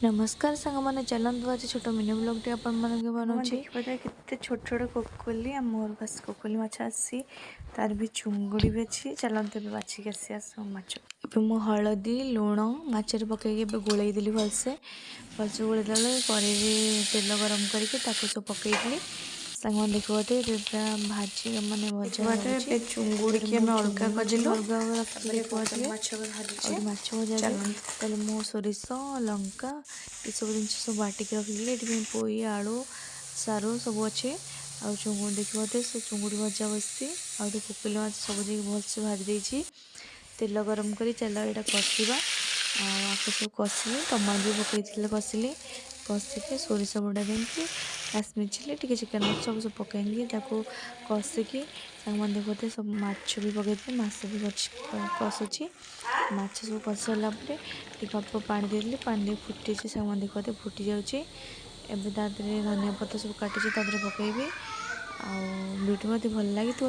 ନମସ୍କାର ସାଙ୍ଗମାନେ, ଚାଲନ୍ତୁ ଆଜି ଛୋଟ ମିନି ବ୍ଲଗ୍ଟି ଆପଣମାନଙ୍କୁ ସାଙ୍ଗମାନେ, ବନାଉଛି। ଦେଖିପାରୁଥିବେ କେତେ ଛୋଟ ଛୋଟ କୋକୋଲି। ଆମ ଘରକୁ ଆସି କୋକୋଲି ମାଛ ଆସିଛି, ତାର ବି ଚୁଙ୍ଗୁଡ଼ି ବି ଅଛି। ଚାଲନ୍ତୁ ଏବେ ବାଛିକି ଆସିବା ସବୁ ମାଛ। ଏବେ ମୁଁ ହଳଦୀ ଲୁଣ ମାଛରେ ପକାଇକି ଏବେ ଗୋଳେଇ ଦେଲି ଭଲସେ। ଭଲସେ ଗୋଳେଇ ଦେଲା ବେଳେ କରେଇରେ ତେଲ ଗରମ କରିକି ତାକୁ ସବୁ ପକାଇଥିଲି। ସାଙ୍ଗମାନେ, ଦେଖିପାରୁଥିବେ ଏବେ ପୁରା ଭାଜି ମାନେ ଭଜା ଦେଖିପାରୁଥିବେ, ହେଉଛି। ଏବେ ତାପରେ ଚୁଙ୍ଗୁଡ଼ିକି ମୁଁ ଆମେ ଅଲଗା ଚୁଙ୍ଗୁଡ଼ି ମାଛ ବି କରିଦେଲୁ। ଅଲଗା ରଖିଥିଲି, ତାପରେ କୋକୋଲି ଦେଖିପାରୁଥିବେ। ମାଛ ବି ଆଉ ଭାଜୁଛେ। ଏଠି ମାଛ ଭଜା ବି। ଚାଲନ୍ତୁ। ତାହେଲେ ମୁଁ ସୋରିଷ ଲଙ୍କା ଏସବୁ ଜିନିଷ ସବୁ ବାଟିକି ରଖିଥିଲି। ଏଠି ପାଇଁ ପୋଇ, ଆଳୁ, ସାରୁ ସବୁ ଅଛି। ଆଉ ଚୁଙ୍ଗୁଡ଼ି ଦେଖିପାରୁଥିବେ, ସେ ଚୁଙ୍ଗୁଡ଼ି ଭଜା ବସିଛି। ଆଉ ଏଠି କୋକିଲ ମାଛ ସବୁ ଯାଇକି ଭଲସେ ଭାଜି ଦେଇଛି। ତେଲ ଗରମ କରି ଚାଲ ଏଇଟା କଷିବା। ଆଉ ଆକୁ ସବୁ କଷିଲି, ଟମାଟୋ ବି ପକାଇଥିଲି। କଷିଲି, କଷିକି ସୋରିଷ ବଟା ଦେଇକି, କାଶ୍ମୀର ଚିଲି, ଟିକେ ଚିକେନ୍ ମସଲା ସବୁ ସବୁ ପକାଇକି ତାକୁ କଷିକି, ସାଙ୍ଗମାନେ ଦେଖୁଥିବେ, ସବୁ ମାଛ ବି ପକାଇଥିଲି। ମାଛ ବି କଷୁଛି। ମାଛ ସବୁ କଷି ସାରିଲା ପରେ ଟିକେ ଅଳ୍ପ ପାଣି ଦେଇଦେଲି। ପାଣି ଦେଇ ଫୁଟିଛି, ସାଙ୍ଗମାନେ ଦେଖୁଥିବେ, ଫୁଟି ଯାଉଛି। ଏବେ ତା ଦେହରେ ଧନିଆ ପତ୍ର ସବୁ କାଟିଛି, ତା ଦେହରେ ପକାଇବି। ଆଉ ଭିଡ଼ିଓ ମୋତେ ଭଲ ଲାଗିଥିବ।